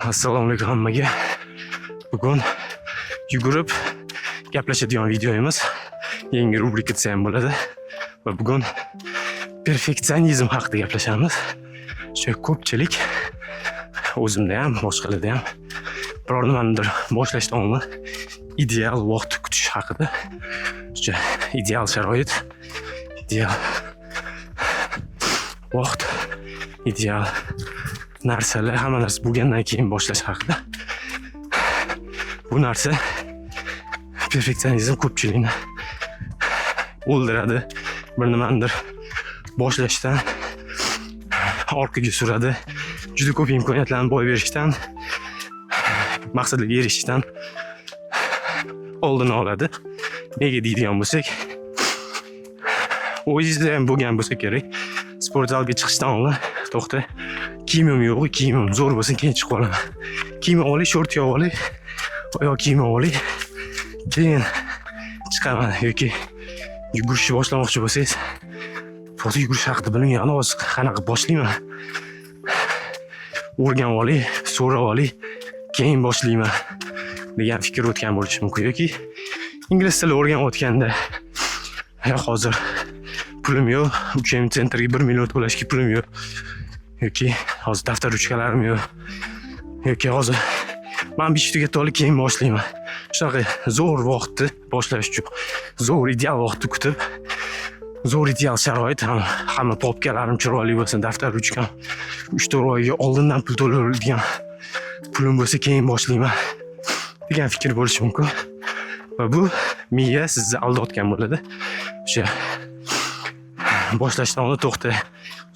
Assalomu alaykum hammaga. Bugun yugurib gaplashadigan videomiz, yangi rubrika desa ham bo'ladi. Va bugun perfeksionizm haqida gaplashamiz. Shu ko'pchilik, o'zimda ham, boshqalarda ham, biror nimanidir boshlashdan oldin ideal vaqt kutish haqida. O'sha ideal sharoit, ideal vaqt, ideal narsalar, hamma narsa bo'lgandan keyin boshlash haqida. Bu narsa, perfeksionizm ko'pchilikni o'ldiradi. Bir nimanidir boshlashdan orqaga suradi. Juda ko'p imkoniyatlarni boy berishdan, maqsadlarga erishishdan oldini oladi. Nega deydigan bo'lsak, o'zingizda ham bo'lgan bo'lsa kerak. Sport zalga chiqishdan oldin: "To'xta, kiyimim yo'q, kiyimim zo'r bo'lsin, keyin chiqib olaman. Kiyim olay, short olay, oyoq kiyim olay, keyin chiqaman" yoki yugurishni boshlamoqchi bo'lsangiz, "To'g'ri, yugurish haqida bilmayman, hozir qanaqa boshlayman? O'rganib olay, so'rab olay, keyin boshlayman" degan fikr o'tgan bo'lishi mumkin. Yoki ingliz tili o'rganayotganda, "Ya, hozir pulim yo'q, учебный центр ga 1 million to'lashga pulim yo'q" yoki "Hozir daftar, ruchkalarim yo'q" yoki "Hozir man bu ishni tugatib olib, keyin boshlayman". Shunaqa zo'r vaqtni boshlash uchun zo'r ideal vaqtni kutib, zo'r ideal sharoit ham, hamma papkalarim chiroyli bo'lsin, daftar, ruchkam, 3-4 oyga oldindan pul to'laydigan pulim bo'lsa, keyin boshlayman degan fikr bo'lishi mumkin. Va bu miya sizni aldayotgan bo'ladi. O'sha boshlashdan oldin "To'xta,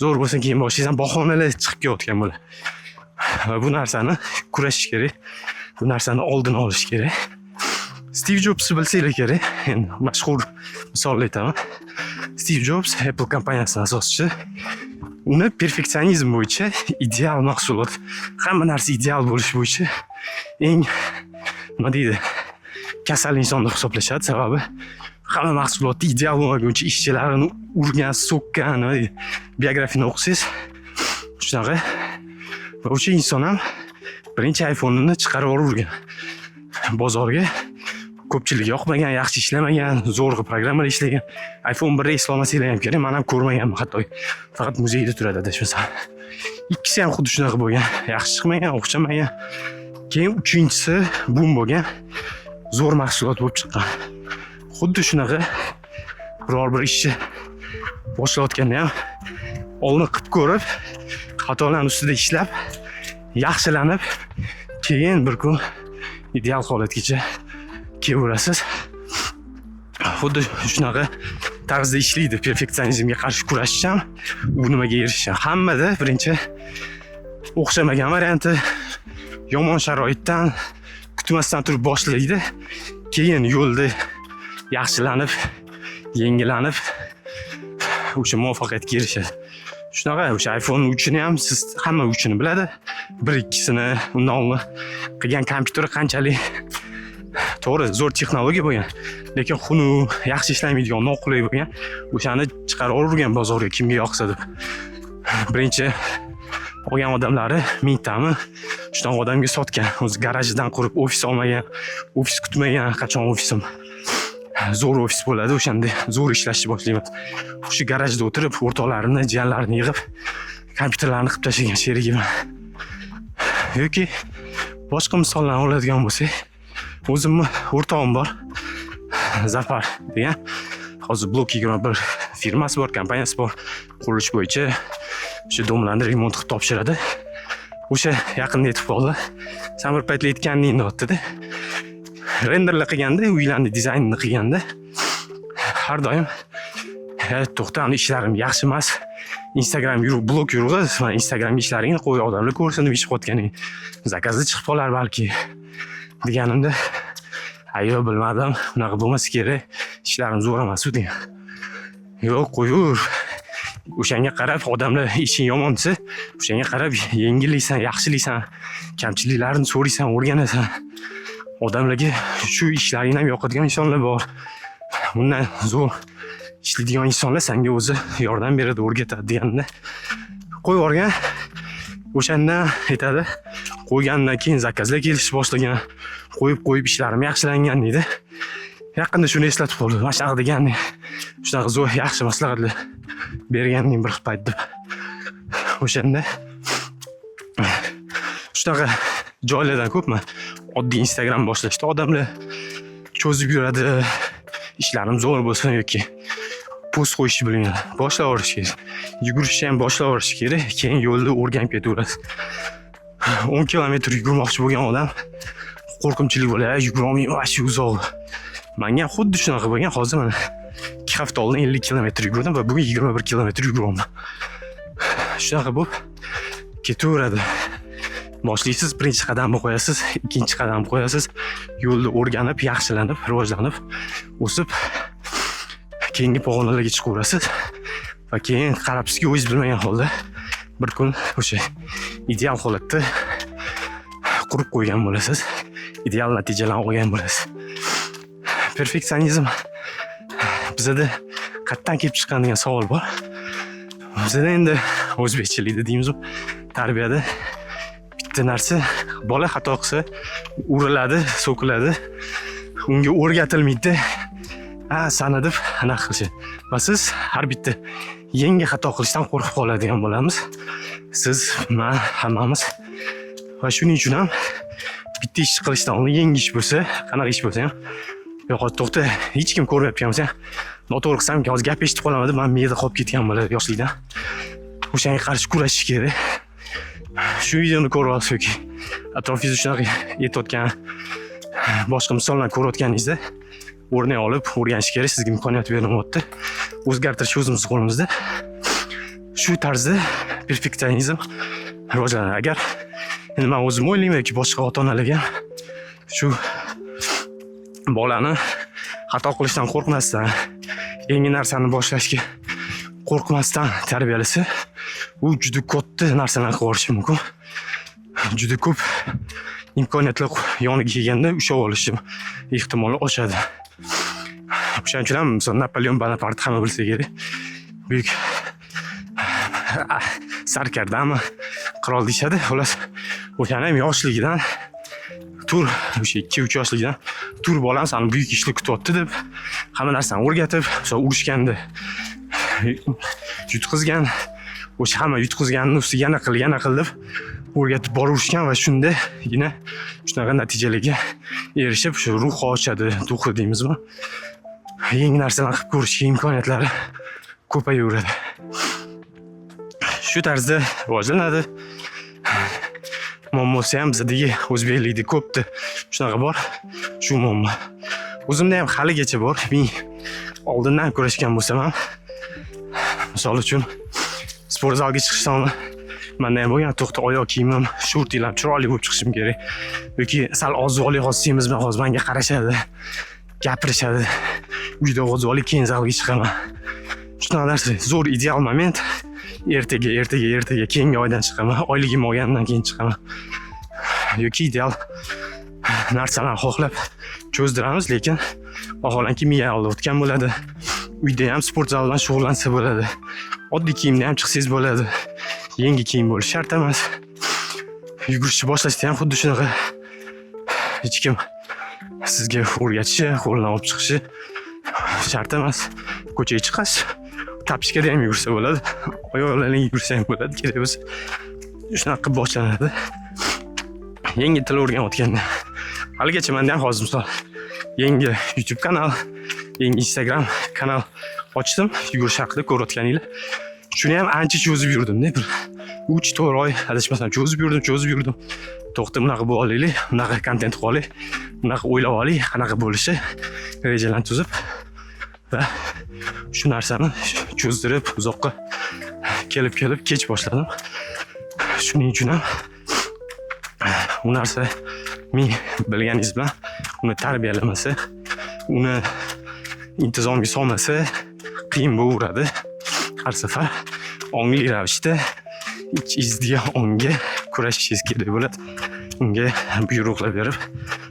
zo'r bo'lsin, keyin boshlaysan" bahonalar chiqib kelayotgan bo'ladi. Va bu narsani kurashish kerak. Bu narsani oldini olish kerak. Stiv Jobsni bilsanglar kerak. Endi mashhur misolni aytaman. Stiv Jobs, Apple kompaniyasining asoschisi. Uni perfeksionizm bo'yicha, ideal mahsulot, hamma narsa ideal bo'lishi bo'yicha eng, nima deydi, kasal inson deb hisoblashadi. Sababi hamma mahsulotni ideal bo'lmaguncha ishchilarini urgan, so'kkan, nima deydi, biografiyani o'qisangiz shunaqa. Va o'sha inson ham birinchi iPhone'ini chiqarib yuborgan bozorga. Ko'pchilik yoqmagan, yaxshi ishlamagan, zo'rg'a programmalar ishlagan. iPhone 1 eslolmasanglar ham kerak, man ham ko'rmaganman hatto. Faqat muzeyda turadi, adashmasam. Ikkisi ham xuddi shunaqa bo'lgan. Yaxshi chiqmagan, o'xshamagan. Keyin uchinchisi bum bo'lgan. Zo'r mahsulot bo'lib chiqqan. Xuddi shunaqa biror bir ishni boshlayotganda ham oldin qilib ko'rib, xatolarni ustida ishlab, yaxshilanib, keyin bir kun ideal holatgacha kelaverasiz. Xuddi shunaqa tarzda ishlaydi perfeksionizmga qarshi kurashish ham, u nimaga erishish ham. Hammada birinchi o'xshamagan varianti, yomon sharoitdan, kutmasdan turib boshlaydi. Keyin yo'lda yaxshilanib, yengilanib, o'sha muvaffaqiyatga erishadi. Shunaqa o'sha iPhone 3 ni ham siz hamma 3 ni biladi. Bir ikkisini undan oldin qilgan kompyuteri qanchalik to'g'ri, zo'r texnologiya bo'lgan, lekin xunuk, yaxshi ishlamaydigan, noqulay bo'lgan. O'shani chiqarib yuborgan bozorga, kimga yoqsa deb. Birinchi olgan odamlari mingtami, shunaqa odamga sotgan. O'zi garajidan qurib, ofis olmagan, ofis kutmagan, qachon ofisim zo'r ofis bo'ladi, o'shanda zo'r ishlashni boshlayman. O'sha garajda o'tirib, o'rtoqlarini, jiyanlarini yig'ib, kompyuterlarni qilib tashlagan sherigi bilan. Yoki boshqa misollarni oladigan bo'lsak, o'zimni o'rtog'im bor, Zafar degan. Hozir Blok 21 firmasi bor, kompaniyasi bor. Qurilish bo'yicha o'sha дом larni remont qilib topshiradi. O'sha yaqinda aytib qoldi. "San bir paytlar aytganding", deyapti-da. Renderlar qilganda, uylarni dizaynini qilganda har doim "To'xta, ani ishlarim yaxshi emas. Instagram yurib, blog yurg'iz, mana Instagramga ishlaringni qo'y, odamlar ko'rsin deb ish qilayotganing. Заказ da chiqib qolar balki" deganimda, "A yo'q, bilmadim, unaqa bo'lmasa kerak, ishlarim zo'r emas u" degan. "Yo'q, qo'yur. O'shanga qarab odamlar ishing yomon desa, o'shanga qarab yengillaysan, yaxshilaysan, kamchiliklarini so'raysan, o'rganasan. Odamlarga shu ishlaring ham yoqadigan insonlar bor. Bundan zo'r ishlaydigan insonlar senga o'zi yordam beradi, o'rgatadi" deganida qo'yib yuborgan. O'shandan aytadi, Qo'ygandan keyin заказ lar kelishni boshlagan. Qo'yib qo'yib ishlarim yaxshilangan, deydi. Yaqinda shuni eslatib qoldi. Mana shunaqa degan, shunaqa zo'r, yaxshi maslahatlar berganding bir payt deb. O'shanda shunaqa joylardan ko'pmi, oddiy Instagram boshlashda odamlar cho'zib yuradi, ishlarim zo'r bo'lsin yoki post qo'yishni bilmaydi. Boshlayverish kerak. Yugurishni ham boshlayverish kerak, keyin yo'lda o'rganib ketaverasiz. 10 kilometr yugurmoqchi bo'lgan odam qo'rqinchli bo'ladi, yugurolmayman, вообще uzoq. Manga ham xuddi shunaqa bo'lgan. Hozir mana 2 hafta oldin 50 kilometr yugurdim va bugun 21 kilometr yuguryapman. Shunaqa bo'lib ketaveradi. Boshlaysiz, birinchi qadamni qo'yasiz, ikkinchi qadamni qo'yasiz, yo'lda o'rganib, yaxshilanib, rivojlanib, o'sib, keyingi pog'onalarga chiqaverasiz va keyin qarabsizki, o'zingiz bilmagan holda bir kun o'sha ideal holatda qurib qo'ygan bo'lasiz, ideal natijalarni olgan bo'lasiz. Perfeksionizm bizada qayerdan kelib chiqqan degan savol bor. Bizada endi o'zbekchilikda deymizu, tarbiyada bitta narsa: bola xato qilsa, uriladi, so'kiladi, unga o'rgatilmaydida, ha, sani deb anaqa qilishadi va siz har bitta yangi xato qilishdan qo'rqib qoladigan bo'lamiz. Siz, man, hammamiz. Va shuning uchun ham bitta ish qilishdan oldin, yangi ish bo'lsa, qanaqa ish bo'lsa ham, yo'q, hozir to'xta, hech kim ko'rmayotgan bo'lsa ham, noto'g'ri qilsam, hozir gap eshitib qolaman deb man miyada qolib ketgan bo'ladi yoshlikdan. O'shanga qarshi kurashish kerak. Shu videoni ko'ryapsiz yoki atrofingizda shunaqa aytayotgan boshqa misollarni ko'rayotganingizda o'rnak olib o'rganish kerak. Sizga imkoniyat berilyapti, o'zgartirish o'zimizni qo'limizda. Shu tarzda perfeksionizm rivojlanadi. Agar endi man o'zim o'ylayman yoki boshqa ota onalarga ham, shu bolani xato qilishdan qo'rqmasdan, yangi narsani boshlashga qo'rqmasdan tarbiyalasa, u juda katta narsalarni qilib yuborishi mumkin. Juda ko'p imkoniyatlar yoniga kelganda ushlab olishi ehtimoli oshadi. O'shaning uchun ham, misol, Napoleon Bonapart, hamma bilsa kerak, buyuk sarkardami, qirol deyishadi. Xullas, o'shani ham yoshligidan tur, o'sha 2-3 yoshligidan tur, bolam, sani buyuk ishlar kutyapti deb hamma narsani o'rgatib, misol, urushganda yutqizgan, o'sha hamma yutqizganini ustiga yana qil, yana qil deb o'rgatib boraverishgan va shundagina shunaqa natijalarga erishib, shu ruhi oshadi, дух i deymizmi, yangi narsalarni qilib ko'rishga imkoniyatlari ko'payaveradi. Shu tarzda rivojlanadi. Muammosi ham bizadagi o'zbeklikda ko'pda shunaqa bor shu muammo. O'zimda ham haligacha bor. Men oldindan kurashgan bo'lsam ham, misol uchun, sport zalga chiqishdan oldin manda ham bo'lgan: to'xta, oyoq kiyimim, shortilar chiroyli bo'lib chiqishim kerak yoki sal oziqroq, hozir semizman, hozir manga qarashadi, gapirishadi, uyda oziqroq, keyin zalga chiqaman. Shunaqa narsa. Zo'r, ideal moment: ertaga, ertaga, ertaga, keyingi oydan chiqaman, oyligim olgandan keyin chiqaman yoki ideal narsalarni xohlab cho'zdiramiz, lekin vaholanki miya o'tgan bo'ladi. Uyda ham sport zal bilan shug'ullansa bo'ladi, oddiy kiyimda ham chiqsangiz bo'ladi, yangi kiyim bo'lishi shart emas. Yugurishni boshlashda ham xuddi shunaqa, hech kim sizga o'rgatishi, qo'ldan olib chiqishi shart emas. Ko'chaga chiqasiz, тапочка da ham yugursa bo'ladi, oyoqlaring yugursa ham bo'ladi kerak bo'lsa. Shunaqa qilib boshlanadi. Yangi til o'rganayotganda haligacha manda ham, hozir, misol, yangi YouTube kanal, yangi Instagram kanal ochdim, yugurish haqida ko'rayotganinglar. Shuni ham ancha cho'zib yurdimda, bir 3-4 oy, adashmasam, cho'zib yurdim, cho'zib yurdim. To'xta, bunaqa bo'lib olaylik, bunaqa kontent qilib olaylik, bunaqa o'ylab olaylik, qanaqa bo'lishi, rejalarni tuzib va shu narsani cho'zdirib, uzoqqa kelib kelib kech boshladim. Shuning uchun ham u narsa ming bilganingiz bilan uni tarbiyalamasa, uni intizomga solmasa, qiyin bo'laveradi. Har safar ongli ravishda ichingizga, ongga kurashishingiz kerak bo'ladi. Unga buyruqlar berib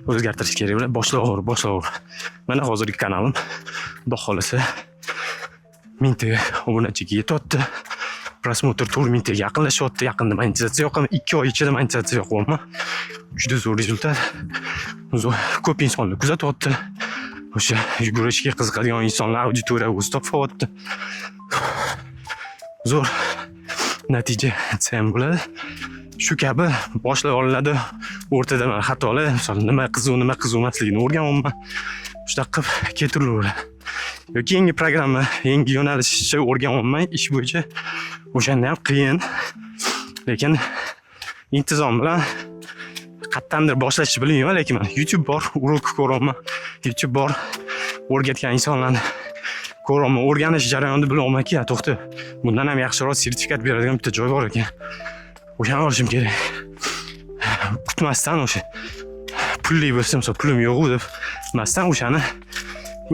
o'zgartirish kerak bo'ladi. Boshlayver, boshlayver. Mana, hozirgi kanalim, xudo xohlasa, 1000 ta obunachiga yetyapti. Просмотр 4000 taga yaqinlashyapti. Yaqinda monetizatsiya yoqaman. 2 oy ichida monetizatsiya yoqyapman. Juda zo'r результат. Zo'r, ko'p insonlar kuzatyapti. O'sha yugurishga qiziqadigan insonlar, auditoriya o'zi topyapti. Zo'r natija desa ham bo'ladi. Shu kabi boshlab olinadi. O'rtada mana xatolar, misol, nima qiziq, nima qiziq emasligini o'rganyapman. Shunaqa qilib ketiraveradi. Yoki yangi programma, yangi yo'nalishni o'rganyapman ish bo'yicha. O'shanda ham qiyin. Lekin intizom bilan qayerdandir boshlashni bilmayman, lekin mana YouTube bor, урок ko'ryapman. YouTube bor, o'rgatgan insonlarni ko'ryapman. O'rganish jarayonida bilyapmanki, to'xta, bundan ham yaxshiroq sertifikat beradigan bitta joy bor ekan. O'shani olishim kerak. Kutmasdan, o'sha pulli bo'lsa, misol, pulim yo'q deb emasdan, o'shani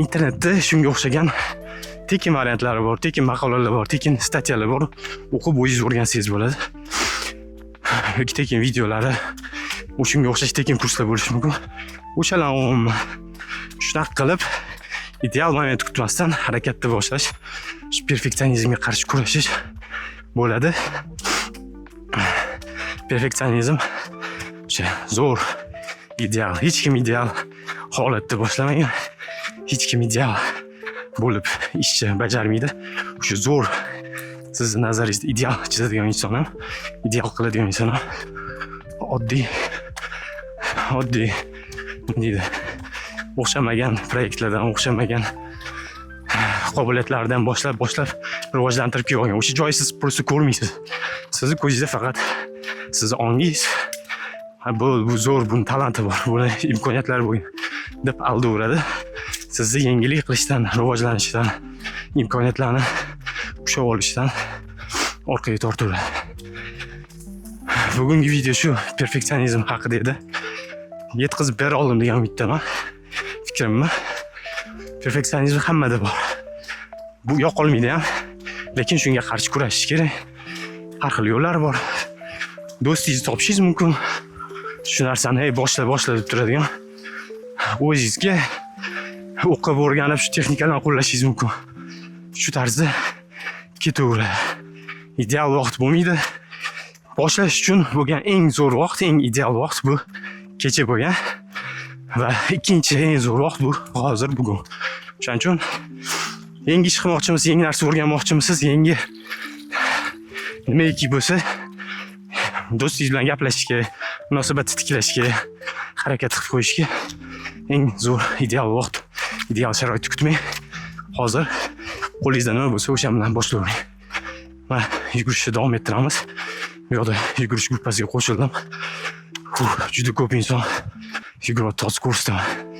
internetda shunga o'xshagan tekin variantlari bor, tekin maqolalar bor, tekin статья lar bor. O'qib, o'zingiz o'rgansangiz bo'ladi. Yoki tekin videolari, o'shunga o'xshash tekin kurslar bo'lishi mumkin. O'shalarni umuman shunaqa qilib, ideal момент kutmasdan harakatni boshlash, shu perfeksionizmga qarshi kurashish bo'ladi. Perfeksionizm o'sha zo'r, ideal. Hech kim ideal holatda boshlamagan. Hech kim ideal bo'lib ishni bajarmaydi. O'sha zo'r, sizni nazaringizda ideal chizadigan inson ham, ideal qiladigan inson ham oddiy, nima deydi, o'xshamagan proyektlardan, o'xshamagan qobiliyatlardan boshlab boshlab rivojlantirib kelgan. O'sha joyi siz просто ko'rmaysiz. Sizni ko'zingizda faqat sizni ongingiz, ha, bu zo'r, buni talanti bor, buni imkoniyatlari bo'lgan deb aldayveradi. Sizni yangilik qilishdan, rivojlanishdan, imkoniyatlarni ushlab olishdan orqaga tortaveradi. Bugungi video shu perfeksionizm haqida edi. Yetkazib bera oldim degan umiddaman fikrimni. Perfeksionizm hammada bor. Bu yo'qolmaydi ham. Lekin shunga qarshi kurashish kerak. Har xil yo'llar bor. Do'stingizni topishingiz mumkin. Shu narsani "Ey, boshla, boshla" deb turadigan. O'zingizga o'qib, o'rganib, shu texnikalarni qo'llashingiz mumkin. Shu tarzda ketaveradi. Ideal vaqt bo'lmaydi. Boshlash uchun bo'lgan eng zo'r vaqt, eng ideal vaqt bu kecha bo'lgan va ikkinchi eng zo'r vaqt bu hozir, bugun. O'shaning uchun yangi ish qilmoqchimisiz, yangi narsa o'rganmoqchimisiz, yangi nimaiki bo'lsa, do'stingiz bilan gaplashishga, munosabatni tiklashga, harakat qilib qo'yishga eng zo'r ideal vaqt, ideal sharoitni kutmang. Hozir qo'lingizda nima bo'lsa, o'sha bilan boshlayvering. Mana, yugurishni davom ettiramiz. Bu yoqda yugurish gruppasiga qo'shildim. Huh, juda ko'p inson yuguryapti, hozir ko'rsataman.